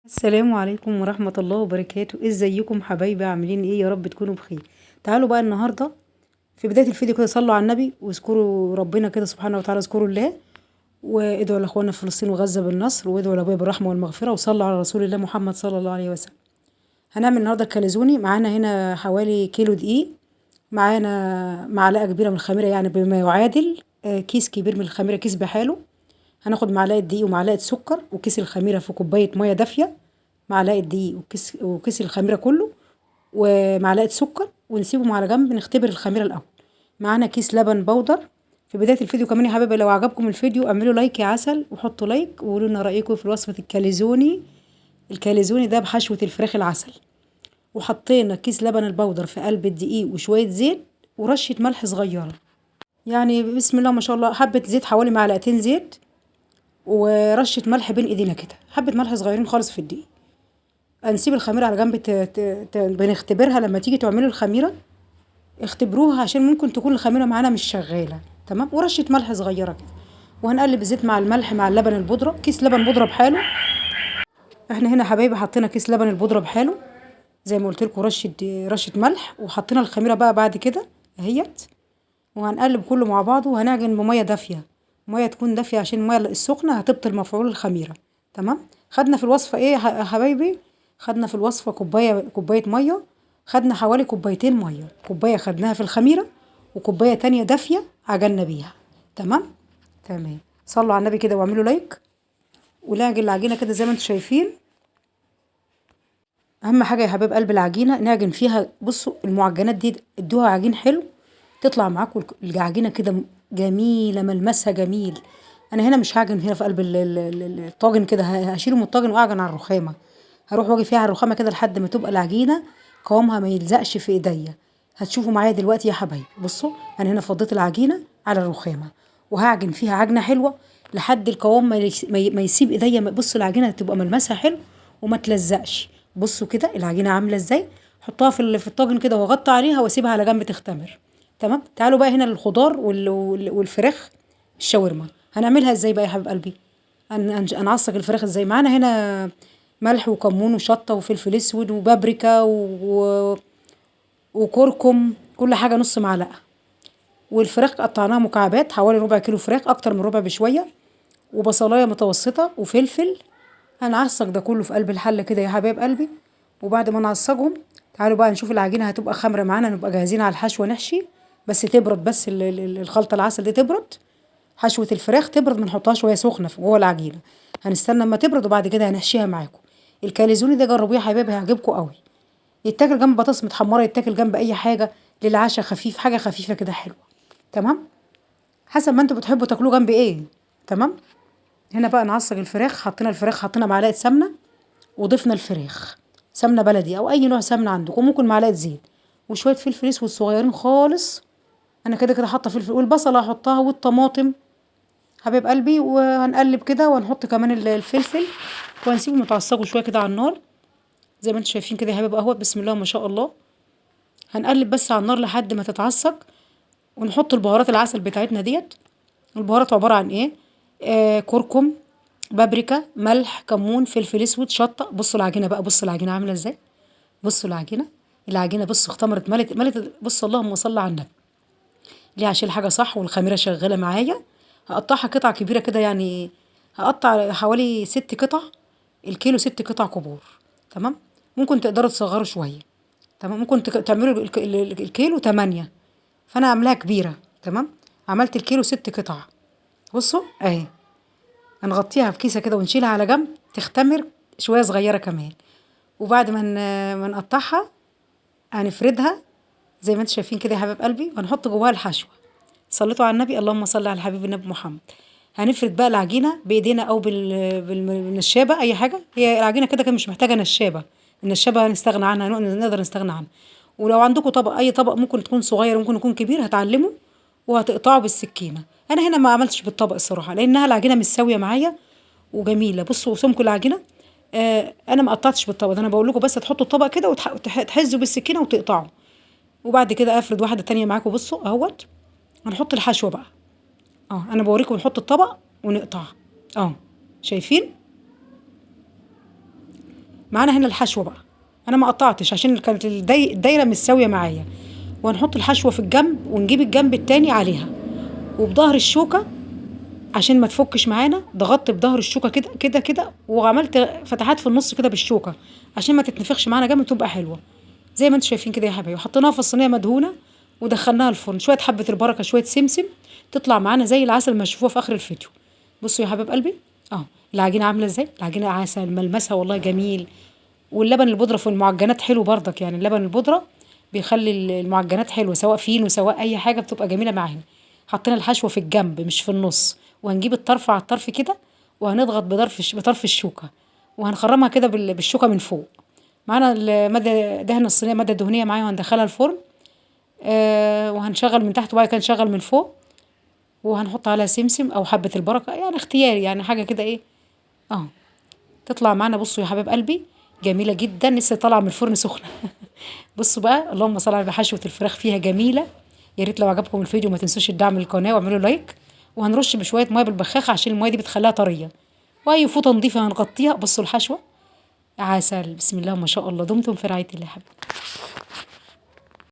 السلام عليكم ورحمة الله وبركاته. ازيكم حبايبي؟ عاملين ايه؟ يا رب تكونوا بخير. تعالوا بقى النهاردة في بداية الفيديو كده صلوا على النبي واذكروا ربنا كده سبحانه وتعالى، اذكروا الله وادعوا لاخواننا في فلسطين وغزة بالنصر، وادعوا لابويا بالرحمة والمغفرة، وصلوا على رسول الله محمد صلى الله عليه وسلم. هنعمل النهارده الكاليزوني. معانا هنا حوالي كيلو دقيق، معانا معلقة كبيرة من الخميرة، يعني بما يعادل كيس كبير من الخميرة، كيس بحاله. هناخد معلقة دقيق ومعلقة سكر وكيس الخميرة في كوباية مية دافية، معلقة دقيق وكيس الخميرة كله ومعلقة سكر، ونسيبهم على جنب نختبر الخميرة الأول. معانا كيس لبن بودر. في بداية الفيديو كمان يا حبايبي لو عجبكم الفيديو اعملوا like يا عسل، وحطوا like وقولوا لنا رأيكم في وصفة الكاليزوني. الكاليزوني ده بحشوة الفراخ العسل. وحطينا كيس لبن البودر في قلب الدقيق وشوية زيت ورشة ملح صغيرة، يعني بسم الله ما شاء الله حبة زيت، حوالي معلقتين زيت ورشة ملح بين ايدينا كده، حبة ملح صغيرين خالص في الدقيق. هنسيب الخميرة على جنب، بنختبرها لما تيجي تعملوا الخميرة اختبروها عشان ممكن تكون الخميرة معانا مش شغالة، تمام. ورشة ملح صغيرة كده، وهنقلب الزيت مع الملح مع اللبن البودرة، كيس لبن بودرة بحاله. احنا هنا حبايبي حطينا كيس لبن البودرة بحاله زي ما قلت لكم، رشة ملح، وحطينا الخميرة بقى بعد كده اهيت، وهنقلب كله مع بعضه، وهنعجن بمية دافية، مية تكون دافية عشان المية السخنة هتبطل مفعول الخميرة، تمام. خدنا في الوصفة ايه يا حبايبي؟ خدنا في الوصفة كوباية مية، خدنا حوالي كوبايتين مية، كوباية خدناها في الخميرة وكوباية تانية دافية عجلنا بيها، تمام تمام. صلوا على النبي كده واعملوا لايك، ونعجن العجينة كده زي ما انتم شايفين. اهم حاجة يا حبايب قلب العجينة نعجن فيها. بصوا المعجنات دي ادوها عجين حلو تطلع معاكم العجينة كده جميلة، ملمسها جميل. انا هنا مش هعجن هنا في قلب الطاجن كده، هشيله من الطاجن واعجن على الرخامة، هروح واجي فيها على الرخامة كده لحد ما تبقى العجينة قوامها ما يلزقش في ايديا. هتشوفوا معايا دلوقتي يا حبايبي. بصوا انا هنا فضيت العجينة على الرخامة وهعجن فيها عجنة حلوة لحد القوام ما يسيب ايديا. بصوا العجينة هتبقى ملمسها حلو وما تلزقش. بصوا كده العجينة عاملة ازاي. حطها في الطاجن كده واغطي عليها واسيبها على جنب تختمر، تمام. تعالوا بقى هنا للخضار والفراخ الشاورما. هنعملها ازاي بقى يا حبيب قلبي؟ هنعصج الفراخ ازاي؟ معانا هنا ملح وكمون وشطة وفلفل اسود وبابريكا وكركم، كل حاجة نص معلقة. والفراخ قطعناها مكعبات، حوالي ربع كيلو فراخ، اكتر من ربع بشوية، وبصلاية متوسطة وفلفل. هنعصج ده كله في قلب الحلة كده يا حبايب قلبي. وبعد ما نعصجهم تعالوا بقى نشوف العجينة هتبقى خمرة معانا، نبقى جاهزين على الحشوة نحشي. بس تبرد، بس الخلطة العسل دي تبرد، حشوة الفراخ تبرد، ما نحطهاش وهي سخنة جوه العجينة، هنستنى اما تبرد وبعد كده هنحشيها معاكم. الكاليزوني ده جربوه يا حبايبي هيعجبكم قوي. يتاكل جنب بطاطس متحمرة، يتاكل جنب اي حاجة للعشاء خفيف، حاجة خفيفة كده حلوة، تمام. حسب ما انتوا بتحبوا تاكلوه جنب ايه، تمام. هنا بقى نعصج الفراخ. حطينا الفراخ، حطينا معلقة سمنة وضفنا الفراخ، سمنة بلدي او اي نوع سمنة عندكم، ممكن معلقة زيت وشوية فلفل اسود صغيرين خالص. انا كده كده حاطة فلفل، والبصلة هحطها والطماطم حبايب قلبي. وهنقلب كده وهنحط كمان الفلفل، وهنسيبهم يتعصجوا شوية كده على النار زي ما انتم شايفين كده يا حبايب اهوت، بسم الله ما شاء الله. هنقلب بس على النار لحد ما تتعصج، ونحط البهارات العسل بتاعتنا ديت. البهارات عبارة عن ايه؟ كركم، بابريكا، ملح، كمون، فلفل اسود، شطة. بصوا العجينة بقى، بصوا العجينة عاملة ازاي. بصوا العجينة، العجينة بصوا اختمرت، ملت ملت. بصوا اللهم صل على النبي. ليه؟ عشان الحاجة صح والخميرة شغالة معايا. هقطعها قطع كبيرة كده، يعني هقطع حوالي 6 قطع، الكيلو 6 قطع كبار، تمام. ممكن تقدروا تصغروا شوية، تمام. ممكن تعملوا الكيلو 8، فأنا عاملاها كبيرة، تمام. عملت الكيلو 6 قطع. بصوا اهي، هنغطيها في كيسة كده ونشيلها على جنب تختمر شوية صغيرة كمان. وبعد ما نقطعها هنفردها زي ما انتم شايفين كده يا حبايب قلبي، وهنحط جواها الحشوة. صليتوا على النبي، اللهم صل على الحبيب النبي محمد. هنفرد بقى العجينة بايدينا او بالنشابة، اي حاجة. هي العجينة كده كده مش محتاجة نشابة، النشابة هنستغنى عنها، نقدر نستغنى عنها. ولو عندكم طبق، اي طبق، ممكن تكون صغير ممكن يكون كبير، هتعلمه وهتقطعه بالسكينة. انا هنا ما عملتش بالطبق الصراحة لانها العجينة مش ساوية معايا وجميلة. بصوا سمك العجينة، انا ما قطعتش بالطبق ده، انا بقول لكم بس تحطوا الطبق كده وتحزوا بالسكينة وتقطعوا. وبعد كده افرد واحدة تانية معاكم. بصوا اهوت، هنحط الحشوة بقى. انا بوريكم نحط الطبق ونقطع. شايفين؟ معانا هنا الحشوه بقى، انا ما قطعتش عشان كانت الدايرة مش ساويه معايا. وهنحط الحشوه في الجنب ونجيب الجنب التاني عليها، وبظهر الشوكة عشان ما تفكش معانا ضغطت بظهر الشوكة كده كده كده، وعملت فتحات في النص كده بالشوكة عشان ما تتنفخش معانا جامد، تبقى حلوة زي ما انتم شايفين كده يا حبايبي. وحطيناها في الصينية مدهونه ودخلناها الفرن، شوية حبه البركة شوية سمسم، تطلع معانا زي العسل ما تشوفوها في اخر الفيديو. بصوا يا حبايب قلبي اهو العجينة عامله ازاي، العجينة عسل ملمسها والله جميل. واللبن البودره في المعجنات حلو برضك، يعني اللبن البودره بيخلي المعجنات حلوة، سواء فينو سواء اي حاجة بتبقى جميلة معانا. حطينا الحشوه في الجنب مش في النص، وهنجيب الطرف على الطرف كده، وهنضغط بطرف الشوكة، وهنخرمها كده بالشوكة من فوق. معانا المادة دهن الصينية، مادة دهنية معايا، وهندخلها الفرن. وهنشغل من تحت وبعد كده نشغل من فوق، وهنحط عليها سمسم او حبه البركة، يعني اختياري، يعني حاجة كده ايه اهو. تطلع معانا بصوا يا حبايب قلبي جميلة جدا، لسه طالعه من الفرن سخنة. بصوا بقى اللهم صل على حشوه الفراخ فيها جميلة. يا ريت لو عجبكم الفيديو ما تنسوش الدعم للقناة واعملوا لايك. وهنرش بشوية مية بالبخاخه عشان المية دي بتخليها طرية، واي فوطه نظيفة هنغطيها. بصوا الحشوه عسل، بسم الله ما شاء الله. دمتم في رعاية الله يا حبايبي.